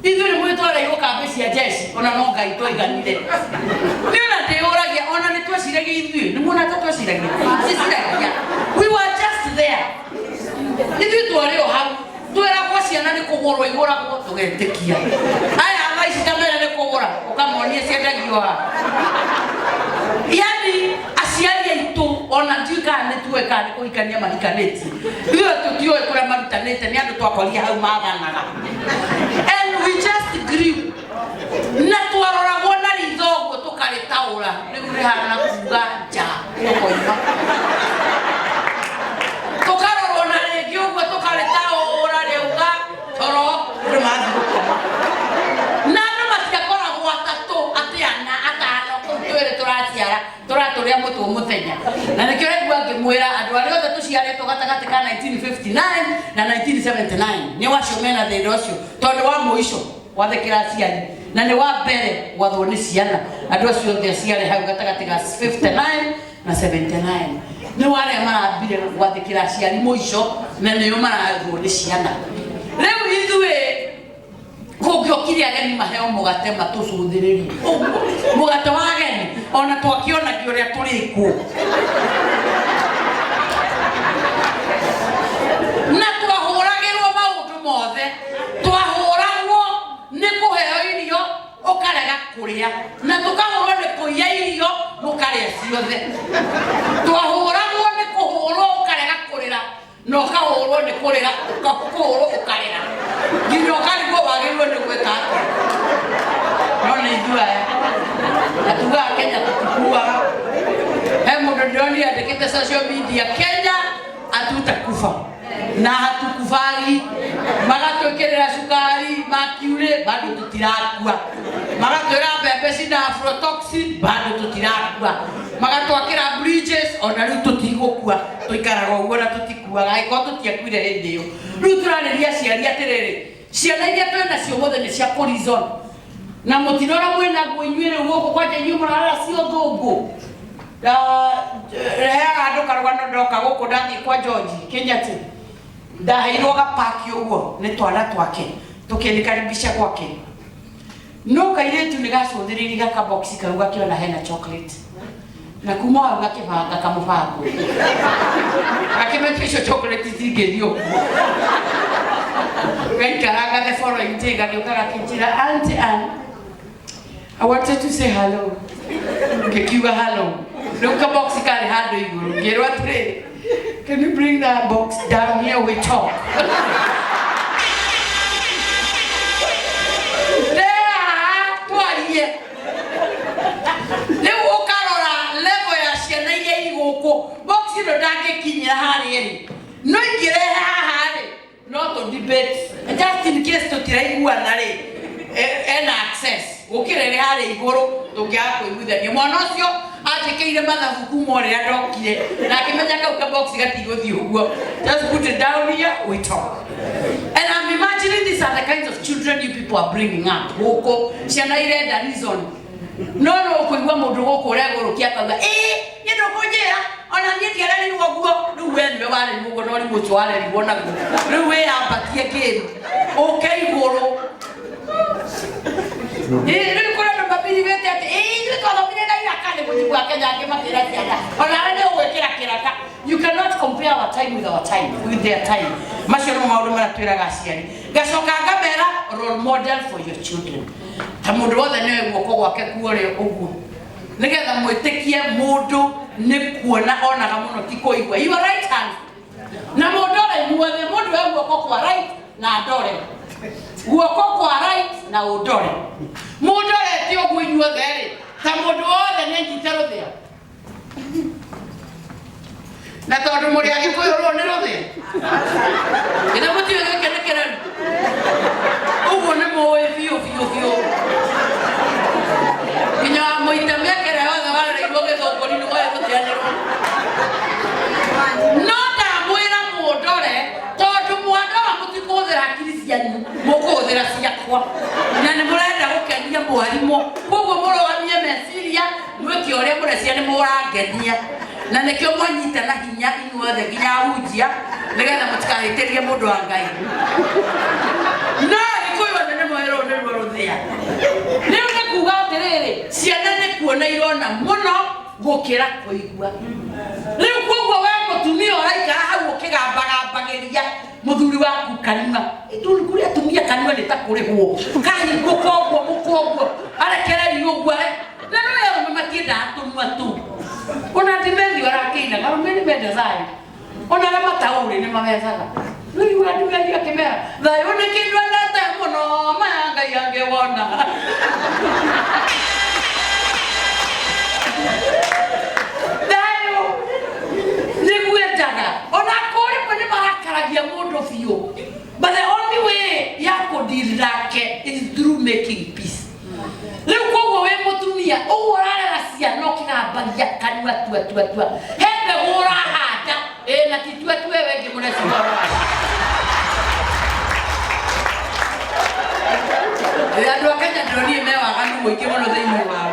Ithuĩ nĩ mwĩtwareirwo kambĩ cia jeshi, ona no Ngai twaiganire. Niĩ ona ndĩyũragia, ona nĩ tweciragia ithuĩ, nĩ muona ta tweciragia? Tweciragia. We were just there. Ithuĩ twarĩ o hau. Twĩragwo ciana nĩ kũgũrwo igũragwo, tũgetĩkia. Aya thaa ici ta mere nĩ kũgũra, ũkamonia ciendagio ha. Yani aciari aitũ ona ndiũĩ kana nĩ tuoĩ kana nĩ kũhikania mahikanĩtie. Ithuĩ tũtiũĩ kũrĩa marutanĩte, nĩ andũ twakorire hau mathanaga. And we just grew. Na twaroragwo na ritho ũguo tũkarĩtaũra, rĩu rĩhana kuga nja tũkoima. Tũkarorwo na rĩngĩ ũguo tũkarĩtaũra rĩauga toro andũ mathiĩ gũkoma. Na andũ matiakoragwo atatũ atĩ ana atano kũu twĩrĩ tũraciara tũratũrĩa mũtwe mũthenya. Na nĩkĩo ũraigua ngĩmwĩra andũ arĩa othe tũciarĩtwo gatagatĩ ka 1959 na 1979 nĩ wacio mena thĩna ũcio tondũ wa mũico gwathĩkĩra aciari na nĩ wa mbere gwathwo nĩ ciana. Andũ acio othe aciare hau gatagatĩ ga 59 na 79 nĩ warĩa marambire gwathĩkĩra aciari mũico na nĩo marathwo nĩ ciana. Rĩu ithuĩ kũngĩokire ageni maheo mũgate matũcũthĩrĩrie ũguo mũgate wa ageni ona twakĩonagia ũrĩa tũrĩkwo na twahũragĩrwo maũndũ mothe twahũragwo nĩ kũheo irio ũkarega kũrĩa na tũkahũrwo nĩ kũiya irio mũkarĩa ciothe twahũragwo nĩ kũhũrwo ũkarega kũrĩra na ũkahũrwo nĩ kũrĩra ũkahũrwo ũkarĩra nginya ũkarigwo wagĩrĩirwo nĩ gwĩka atĩa no nĩ ithuĩ aya na tugaga Kenya tũtikuaga he mũndũ ndĩronire andĩkĩte social media Kenya hatutakufa na hatukubali magatwĩkĩrĩra cukari mercury bado tũtirakua magatwĩra mbembe cina aflatoxin bado tũtirakua magatwakĩra bridges ona rĩu tũtigũkua tũikaraga ũguo na tũtikuaga angĩkorwo tũtiakuire hĩndĩ ĩyo rĩu tũrarĩria aciari atĩrĩrĩ ciana iria twĩ nacio ũmũthĩ nĩ cia kũrizon na mũtino ũrĩa mwĩ naguo inyuĩ rĩu gũkũ kwanja inyuĩ mũrarora cio thũngũ reheaga andũ karũgano ndoka gũkũ ndathiĩ kwa George Kenyatta ndaheirwo gapaki ũguo nĩ twana twake tũkĩnikaribisha gwake no kairĩtu nĩ gacũthĩrĩirie gakabox kau gakĩona hena chocolate na kuma hau gakĩbanga kamũbango gakĩmenya icio chocolate itingĩthiĩ ũguo gaikaranga the following day gagĩũka gakĩnjĩra auntie Ann I wanted to say hello ngĩkiuga hello rĩu kabox karĩ handũ igũrũ ngĩrwo atĩrĩrĩ can you bring that box down here we talk Ndea, twarie rĩu ũkarora level ya ciana iria i gũkũ box ĩno ndangĩkinyĩra harĩa ĩrĩ no ingĩrehe haha rĩ no tũ debate just in case tũtiraiguana rĩ ena access gũkĩra ĩrĩ harĩa igũrũ tũngĩaga kũiguithania mwana ũcio anjĩkĩire mathabu kuma ũrĩa ndokire na akĩmenya kau kabox gatigũthiĩ ũguo just put it down here we talk and I'm imagining these are the kinds of children you people are bringing up gũkũ ciana irenda reason no no ũkũigua mũndũ gũkũ ũregũrũkia akauga ĩĩ niĩ ndũkũnjĩra ona niĩ ndiarerirwo ũguo rĩu we nĩwe warerirwo ũguo no rĩu ũcio warerirwo naguo rĩu wĩyambatie kĩndũ ũke igũrũ Ĩĩ, rĩu kũrĩ andũ mabiribĩte atĩ ĩĩ ithuĩ twathomire na iraka nĩ mũjibu wa Kenya angĩ makĩra ciana onawe nĩ ũgwĩkĩra kĩraka you cannot compare our time with our time with their time macio nĩmo maũndũ marĩa twĩraga aciari ngacoka ngamera role model for your children ta mũndũ wothe nĩoĩ guoko gwake kuorĩa ũguo nĩgetha mwĩtĩkie mũndũ nĩ kuona onaga mũno ti kũigua your right hand na mũndore inyuothe mũndũ we guoko kwa right na ndore guoko kwa right na ũndore mũndorete ũguo inyuothe rĩ ta mũndũ wothe nĩ anyite rũthĩa na tondũ mũrĩ agĩkũyũ rũũ nĩ rũthĩa githĩ mũtiũĩ gĩkĩ nĩ kĩremi ũguo nĩ mũĩ biũ biũ biũ nginya wa mũita mĩaka ĩrĩa yothe warereirwo gĩthũngũri nĩ woĩ rũthĩa nĩ rũũ no ndamwĩra mũndore tondũ mwandora mũtikũhũthĩra hakiri cianyu mũkũhũthĩra ciakwa na nĩ mũrenda gũkenia mwarimũ koguo mũrũgamie meciria mwĩke ũrĩa mũrecia nĩ mũrangenia na nĩkĩo mwanyita na hinya inyuothe nginya ahunjia nĩgetha mũtikahĩtĩrie mũndũ wa Ngai no Agĩkũyũ othe nĩ moĩ rũũ nĩ Ciana nĩ kuona irona mũno gũkĩra kũigua. Rĩu koguo we mũtumia ũraikara hau ũkĩgambagambagĩria mũthuri waku kanua, ituni kũrĩ atumia kanua nĩ ta kũrĩhwo kahingũka ũguo mũka ũguo arekererio ũguo na no arũme matiendaga tũnua tũu. Ona ndimethi arakĩinaga arũme nĩ menda thayũ, ona arĩa mataũrĩ nĩ mamethaga. Rĩu ndimethi akĩmera thayũ nĩ kĩndũ endete mũno, maya Ngai angĩwona. Thayũ nĩguendaga ona akorwo rĩmwe nĩ marakaragia mũndũ biũ, but the only way ya kũdeal nake is through making peace. Rĩu koguo wĩ mũtumia ũguo ũrarera ciana ũkĩgambagia kanua tua tua tua, he mbegũ ũrahanda ĩ na ti tua tua ĩyo ĩngĩ mũreciria ũrahanda. Andũ a Kenya ndĩronire me waganu mũingĩ mũno thĩinĩ wao.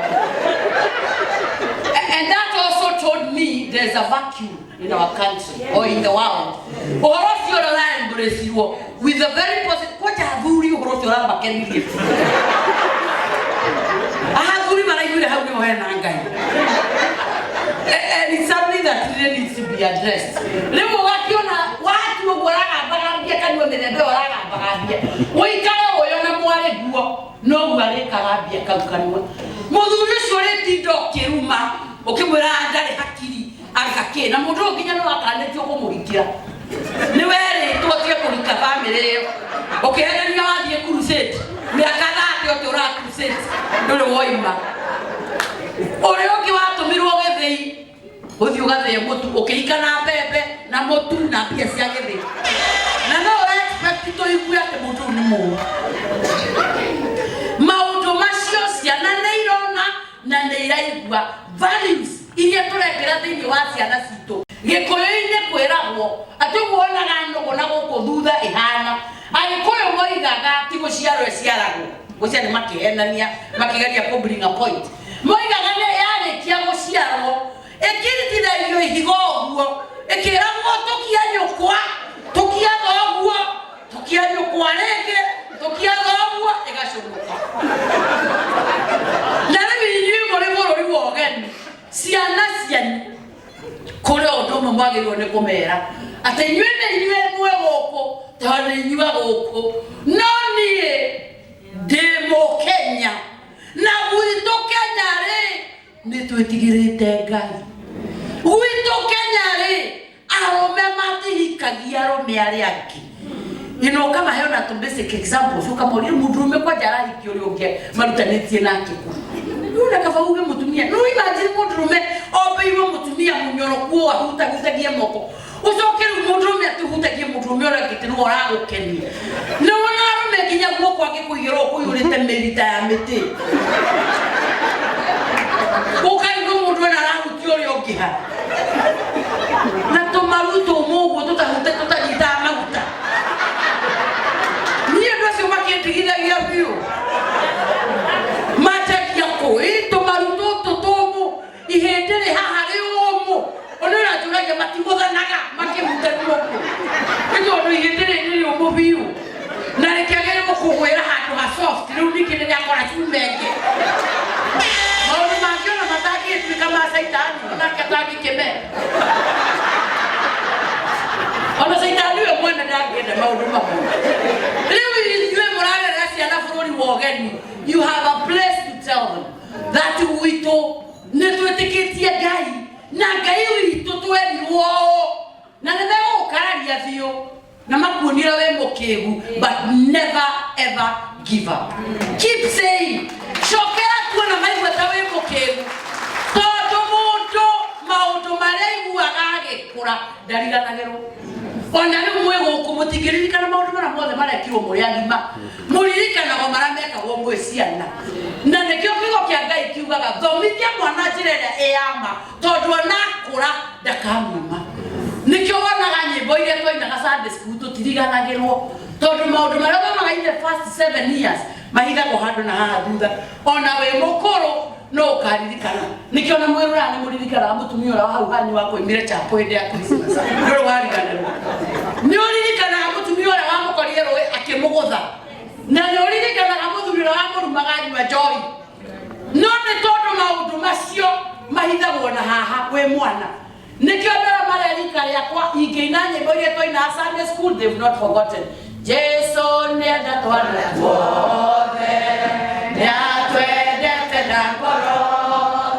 And that also told me there's a vacuum in our country or in the world. Ũhoro ũcio ũrĩa ũraembraceirwo with a very positive, kwanja athuri ũhoro ũcio ũramakenirie. Athuri maraiguire hau nĩho hena Ngai. And it's something that really needs to be addressed. Rĩu ũgakiona watua ũguo ũragambagambia kanua mĩthemba ĩyo ũragambagambia, ũikare ũyũ na mwarĩ guo noguo arĩkagambia kau kanua. Mũthuri ũcio ũrĩtinda ũkĩruma ũkĩmwĩra ndarĩ hakiri anga kĩ, na mũndũ ũyũ nginya nĩ wakanĩtio kũmũhikĩra, nĩ werĩtwo ũtige kũhika bamĩrĩ ĩyo, ũkĩhenania wathiĩ crusade mĩaka 30 ũtũraga crusade ndũrĩ woima. Ũrĩa ũngĩ watũmirwo gĩthĩi ũthiĩ ũgathĩe mũtu, ũkĩhika na mbembe na mũtu na mbia cia gĩthĩi, na no ũra expect tũigue atĩ mũndũ ũyũ nĩ mũũru. Maũndũ macio ciana nĩ irona na nĩ iraigua values iria tũrekĩra thĩinĩ wa ciana citũ. Gĩkũyũ-inĩ kwĩragwo atĩ ũguo wonaga nũgũ na gũkũ thutha ĩhana, Agĩkũyũ moigaga ti gũciarwo ĩciaragwo, gũciara nĩ makĩhenania makĩgeria kũ bring a point. Moigaga nĩ yarĩkia gũciarwo ĩkĩritithagio ihiga ũguo, ĩkĩragwo tũkia nyũkwa, tũkia thoguo, tũkia nyũkwa rĩngĩ, tũkia thoguo, ĩgacũnũka. Na rĩu inyuĩ mũrĩ bũrũri wa ũgeni, ciana cianyu kũrĩ ũndũ ũmwe mwagĩrĩirwo nĩ kũmera atĩ inyuĩ nĩ inyuĩ mwĩ gũkũ tondũ nĩ inyuĩ gũkũ, no niĩ ndĩ mũkenya na gwitũ Kenya rĩ nĩ twĩtigĩrĩte Ngai. Gwitũ Kenya rĩ arũme matihikagia arũme arĩa angĩ. Ino ũkamahe ona tũ basic examples, ũkamoria mũndũrũme kwanja arahikia ũrĩa ũngĩ marutanĩtie nake kũ. Rĩu na kaba uge mũtumia, no imagine mũndũrũme ombĩirwo mũtumia mũnyoroku ũũ ahutahutagia moko, ũcoke rĩu mũndũrũme atĩhutagie mũndũrũme ũrĩa ũngĩ atĩ nĩwe ũragũkenia. Nĩ wona arũme nginya guoko angĩkũigĩra ũũ kũiyũrĩte mĩrita ya mĩtĩ, ũkaigua mũndũ ena arahutia ũrĩa ũngĩ ha na tũmaru tũmũ ũguo tũtahute tũtanyitaga maguta. Niĩ andũ acio makĩndigithagia biũ, manjagia kũ ĩ tũmaru tũtũ tũmũ, ihĩndĩ rĩ haha rĩũmũ, ona ũranjũragia matigũthanaga makĩhutania ũguo, nĩ tondũ ihĩndĩ rĩrĩ nĩ rĩũmũ biũ na rĩkĩagĩrĩirwo kũgwĩra handũ ha soft. Rĩu ningĩ nĩ rĩakora cuma ĩngĩ, maũndũ mangĩ ona matangĩtuĩka ma caitani, onake atangĩkĩmera, ona caitani we mwene ndangĩenda maũndũ mamwe. Rĩu inyuĩ mũrarera ciana bũrũri wa ũgeni, you have a place to tell them that gwitũ nĩ twĩtĩkĩtie Ngai na Ngai witũ twerirwo ũũ, na nĩ megũgũkararia biũ na makuonire wĩ mũkĩgu, but never ever give up, keep saying, cokera kuona maigua ta wĩ mũkĩgu, tondũ mũndũ maũndũ marĩa aiguaga agĩkũra ndariganagĩrwo. Ona rĩu mwĩ gũkũ mũtingĩririkana maũndũ marĩa mothe marekirwo mũrĩ agima, mũririkanagwo marĩa mekagwo mwĩ ciana. Na nĩkĩo kiugo kĩa Ngai kiugaga thomithia mwana njĩra ĩrĩa ĩ ya ma, tondũ ona akũra ndakamuuma. Nĩkĩo wonaga nyĩmbo iria twainaga Sunday school tũtiriganagĩrwo, tondũ maũndũ marĩa ũthomaga in the first 7 years mahithagwo handũ na haha thutha, ona wĩ mũkũrũ no ũkaririkana. Nĩkĩo na mwĩrũra nĩ mũririkanaga mũtumia ũrĩa wa hau hanyu wakũimire chapo hĩndĩ ya Christmas, ndũrĩ wariganĩrwo. Nĩ ũririkanaga mũtumia ũrĩa wamũkorire rũĩ akĩmũgũtha, na nĩ ũririkanaga mũthuri ũrĩa wamũrumaga anyua njohi, no nĩ tondũ Wahithagwo na haha wĩ mwana. Nĩkĩo andũ arĩa marĩa rika rĩakwa ingĩina nyĩmbo iria twainaga Sunday school, they've not forgotten. Jesu nĩenda twana tuothe, nĩatwendete na ngoro,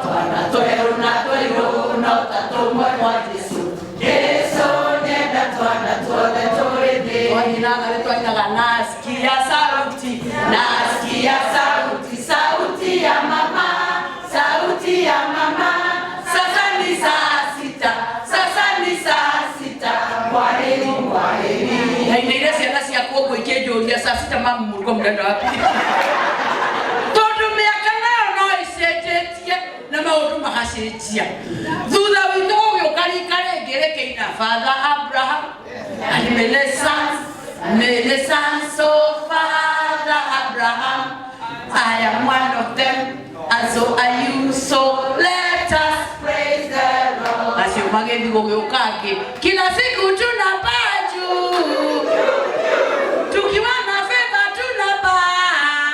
twana twerũ na tũirũ no ta tũmwe kwa Jesu. Jesu nĩenda twana tuothe tũrĩ thĩ. Twainaga nĩ twainaga nasikia sauti, nasikia sauti, sauti ya mama, sauti ya mama. Sasa ni saa sita, sasa ni saa sita. Kwaheri, kwaheri. Ndainĩire ciana ciakwa ũguo ikĩnjũria saa sita mamu mũrugo mũrenda wapi? Tondũ mĩaka nayo no ĩcenjetie na maũndũ magacenjia. Thutha witũ gũgĩũka rika rĩngĩ rĩkĩina Father Abraham and many sons, many sons, so Father Abraham, I am one of them, and so are you, so let us praise the Lord. Acio magĩthiĩ gũgĩũka angĩ, kila siku tunapaa juu, tukiwa na favor tunapaa,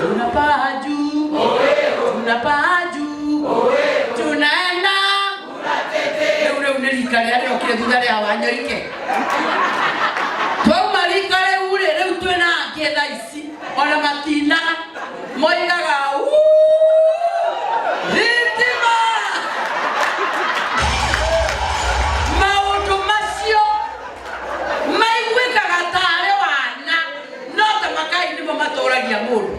tunapaa juu, tunapaa juu, tunaenda rĩu rĩu nĩ rika rĩrĩa rĩokire thutha rĩa Wanyoike. Twauma rika rĩu rĩ, rĩu twĩna angĩ thaa ici ona matinaga moigaga